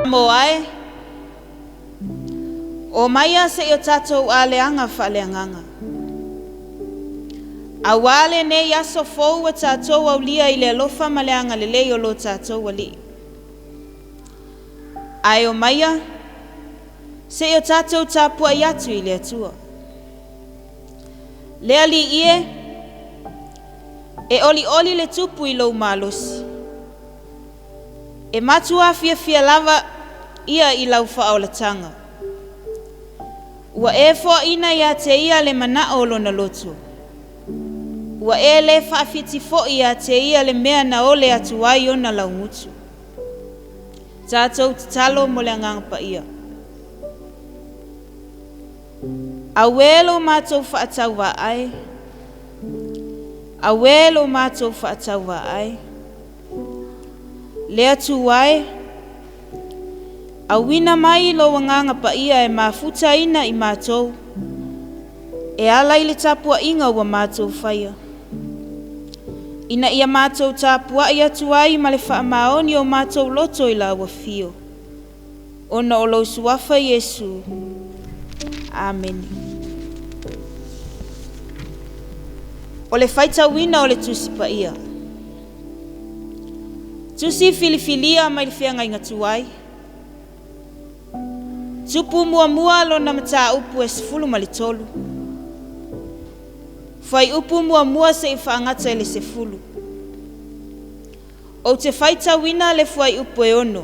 Samoa e, omaia seia o tatou aleaga faaleagaga. Auā lenei aso fou ua tatou aulia i le alofa ma le agalelei o lo tatou Alii. Ae omaia seia o tatou tapuai atu i le Atua. Le Alii e, e olioli le Tupu i lou malosi. E matuā fiafia lava ia i lau faaolataga. Ua e foaina ia te ia le manao o lona loto. Ua e le faafiti foi ia te ia le mea na ole atu ai ona laugutu. Tatou tatalo mo le Agaga Paia. Auē lo matou faatauvaa e, auē lo matou faatauvaa e. Le Atua e, auina mai lou Agaga Paia e mafutaina i matou e ala i le tapuaiga ua matou faia, ina ia matou tapuai atu ai ma le faamaoni o matou loto i lau afio, ona o lou suafa Iesu. Amene. O le faitauina o le Tusi Paia. Tusi filifilia mai le feagaiga tuai. Tupu muamua lona mataupu e 13. Fuaiupu muamua seia faagata i le 10. Ou te faitauina le fuaiupu e 6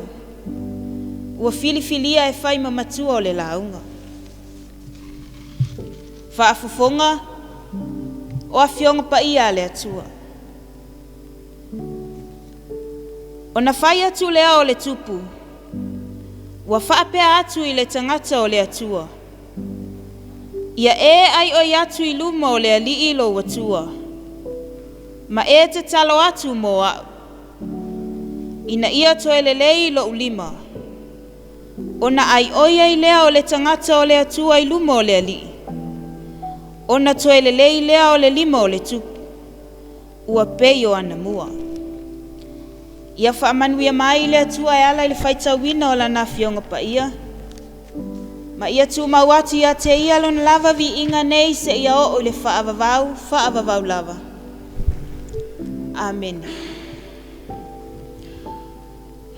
ua filifilia e fai ma matua o le lauga. Faafofoga o Afioga Paia a le Atua. Ona fai atu lea o le Tupu, ua faapea atu i le tagata o le Atua, Ia e aioi atu i luma o le Alii lou Atua, ma e tatalo atu mo au, ina ia toe lelei lou lima, ona aioi ai lea o le tagata o le Atua i luma o le Alii, ona toe lelei lea o le lima o le Tupu, ua pei o anamua. Ia faamanuia mai le Atua e ala i le faitauina o lana Afioga Paia, ma ia tumau atu ia te ia lona lava viiga nei seia oo i le faavavau, faavavau lava. Amene.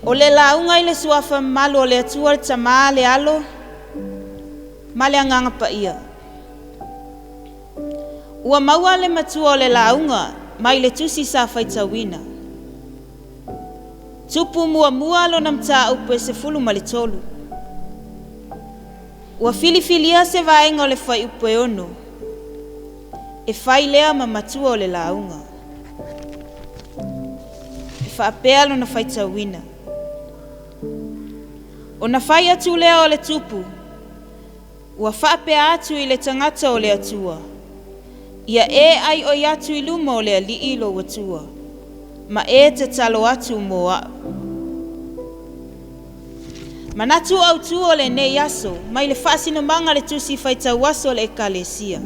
O le lauga i le suafa mamalu o le Atua le Tama, le Alo ma le Agaga Paia. Ua maua le matua o le lauga mai le tusi sa faitauina. Tupu muamua lona mataupu e 13. Ua filifilia se vaega o le fuaiupu e 6 e fai lea ma matua o le lauga. E faapea lona faitauina. Ona fai atu lea o le Tupu, ua faapea atu i le tagata o le Atua, Ia e aioi atu i luma o le Alii lou Atua, ma e tatalo atu mo au. Manatu autu o lenei aso mai le faasinomaga le tusi faitau aso a le Ekalesia.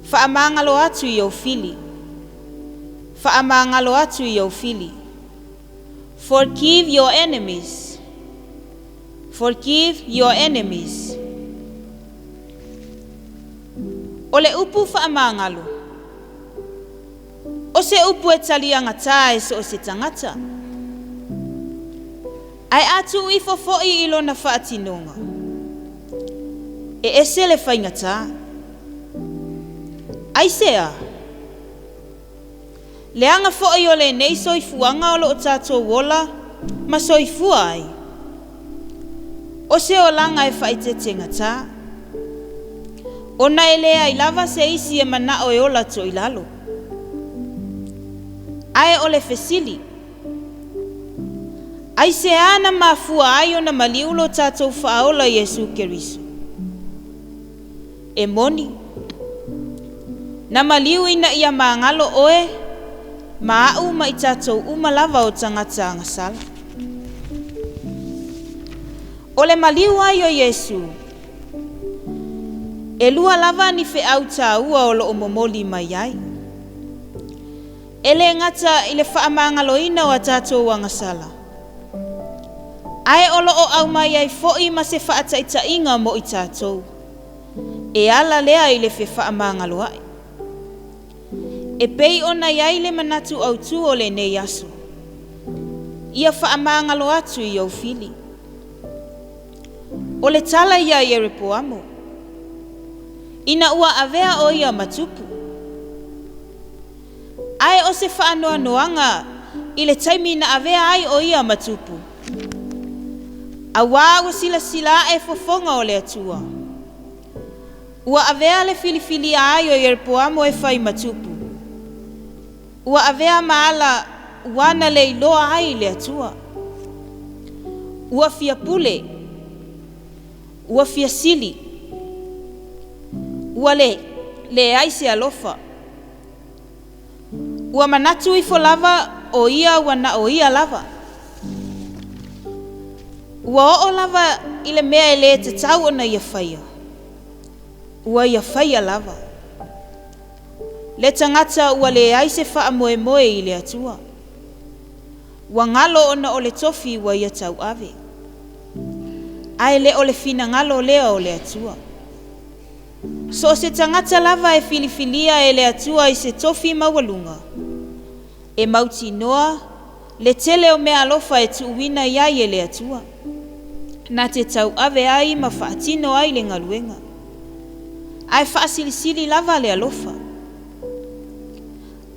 Faamagalo atu i ou fili. Faamagalo atu i ou fili. Forgive your enemies. Forgive your enemies. O le upu faamagalo, o se upu e taliagatā e so o se tagata. Ae a tuu ifo foi i lona faatinoga, e ese le faigatā. Aisea? Leaga foi o lenei soifuaga o lo o tatou ola ma soifua ai, o se olaga e faaeteetegatā, ona e leai lava se isi e manao e ola toilalo. Ae o le fesili, aisea na mafua ai ona maliu lo tatou Faaola Iesu Keriso? E moni, na maliu ina ia magalo oe ma au ma i tatou uma lava o tagata agasala. O le maliu ai o Iesu, e lua lava ni feau tāua o loo momoli mai ai. E le gata i le faamagaloina o a tatou agasala, Ae o lo o aumai ai foi ma se faataitaiga mo i tatou, e ala lea i le fefaamagaloa'i. E pei ona i ai le manatu autu o lenei aso, ia faamagalo atu i ou fili. O le tala ia a Ieropoamo, ina ua avea o ia ma tupu. Ae o se faanoanoaga i le taimi na avea ai o ia ma tupu, auā ua silasila ae fofoga o le Atua, ua avea le filifilia ai o Ieropoamo e fai ma tupu, ua avea ma ala ua na le iloa ai le Atua. Ua fia pule, ua fia sili, ua leai se alofa. Ua manatu ifo lava o ia ua na o ia lava. Ua oo lava i le mea e le tatau ona ia faia, ua ia faia lava. Le tagata ua leai se faamoemoe i le Atua. Ua galo ona o le tofi ua ia tauave. Ae le o le finagalo lea o le Atua. So o se tagata lava e filifilia e le Atua i se tofi maualuga, e mautinoa le tele o meaalofa e tuuina i ai e le Atua, na te tauave ai ma faatino ai le galuega. Ae faasilisili lava le alofa.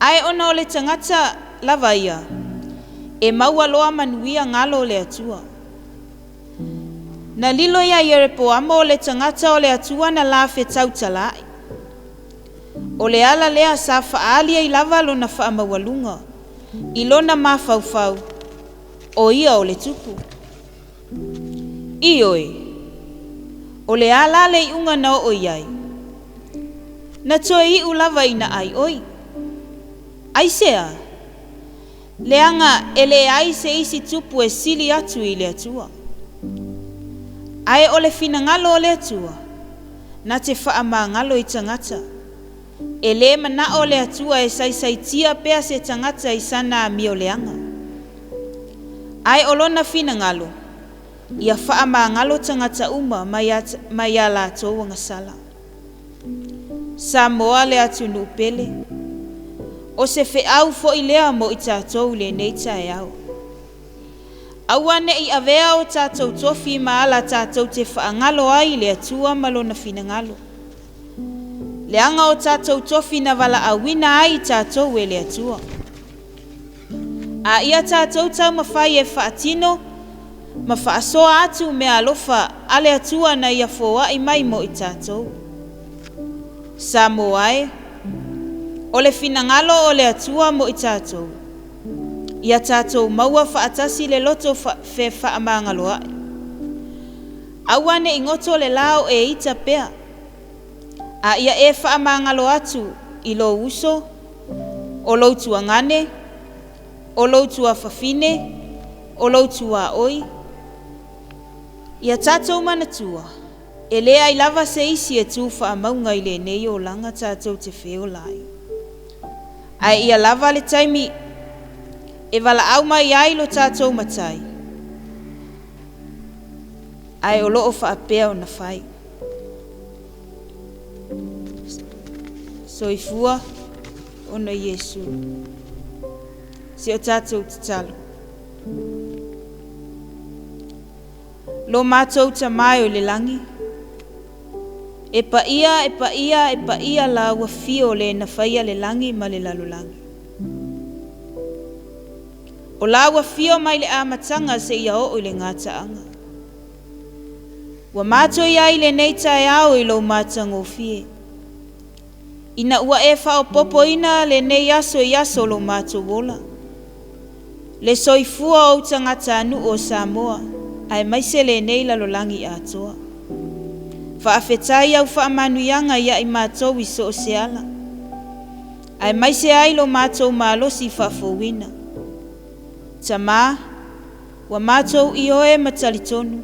Ae ona o le tagata lava ia, e maua loa manuia galo le Atua. Na lilo iā Ieropoamo o le tagata o le Atua na la fetautala'i. O le ala lea sa faaali ai lava lona faamaualuga i lona mafaufau, o ia o le tupu. Ioe, o le a la le iuga na oo i ai? Na toe iu lava ina aioi. Aisea? Leaga e leai se isi tupu e sili atu i le Atua. Ae o le finagalo o le Atua, na te faamagalo i tagata. E lē manao le Atua e saisaitia pea se tagata i sana amio leaga. Ae o lona finagalo, ia faamagalo tagata uma mai a latou agasala. Samoa le atunuu pele, o se feau foi lea mo i tatou i lenei taeao. Aua ne i avea o tatou tofi ma ala tatou te faagalo ai le Atua ma Lona finagalo. Leaga o tatou tofi na valaauina ai i tatou e le Atua. A ia tatou taumafai e faatino ma faasoa atu meaalofa a le Atua na ia foai mai mo i tatou. Samoa e, o le finagalo o le Atua mo i tatou, ia tatou maua faatasi le loto fefaamagaloa'i. Aua ne i goto le la o e ita pea, a ia e faamagalo atu i lou uso, o lou tuagane, o lou tuafafine, o lou tuaoi. Ia tatou manatua, e leai lava se isi e tu faamauga i lenei olaga tatou te feola ai. Ae ia lava le taimi e valaau mai ai lo tatou Matai, ae o lo o faapea ona fai. Soifua ona Iesu. Si o tatou tatalo. Lo matou Tama e o i le lagi, e paia, e paia, e paia Lau Afio le na faia le lagi ma le lalolagi. O Lau Afio mai le amataga seia oo i le gataaga. Ua matou i ai i lenei taeao i Lou matagofie, ina ua E faaopoopoina lenei aso i aso o lo matou ola, le soifua o Ou tagatanuu o Samoa, aemaise lenei lalolagi atoa. Faafetai au faamanuiaga ia i matou i so o se ala, aemaise ai lo matou malosi faafouina. Tama, ua matou ioe ma talitonu,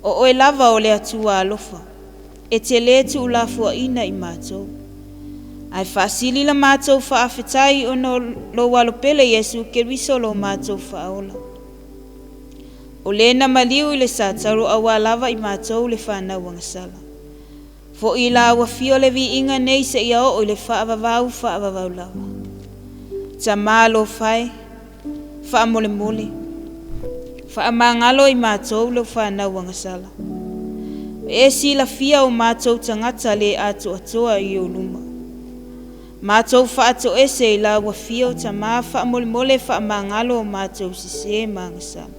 o Oe lava o le Atua alofa, e te lē tuulafoaina i matou. Ae faasili la matou faafetai ona o Lou Alo pele Iesu Keriso lo matou Faaola. O le na maliu i le satalo auā lava i matou le fanau agasala. Fo'i i Lau Afio le viiga nei seia oo i le faavavau faavavau lava. Tamā alofa e, faamolemole, faamagalo i matou lau fanau agasala. Ua e silafia o matou tagata le atoatoa i ou luma. Matou faatoese i Lau Afio, Tamā faamolemole faamagalo o matou sesē ma agasala.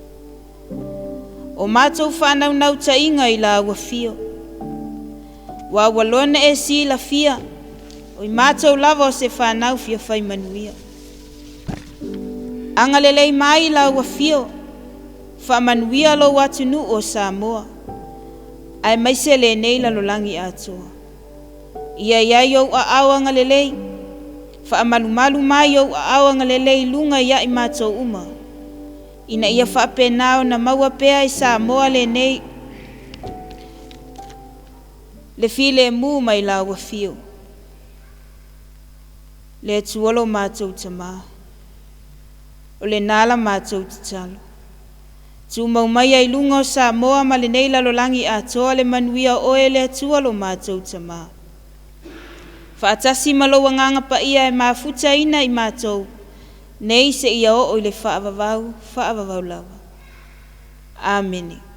O matou faanaunautaiga i Lau Afio, aua ua loa ona e silafia, o i matou lava o se fanau fia fai manuia. Agalelei mai Lau Afio, faamanuia lou atunuu o Samoa, aemaise lenei lalolagi atoa. Ia i ai ou aao agalelei, faamalumalu mai ou aao agalelei i luga ia i matou uma, ina ia faapena ona maua pea e Samoa lenei le filemu mai Lau Afio. Le Atua lo matou Tamā, o lena la matou tatalo. Tumau maia i luga o Samoa ma lenei lalolagi atoa le manuia o Oe le Atua lo matou Tamā. Faatasi ma lou Agaga Paia e mafutaina i matou nei seia oo i le faavavau, faavavau lava. Amene.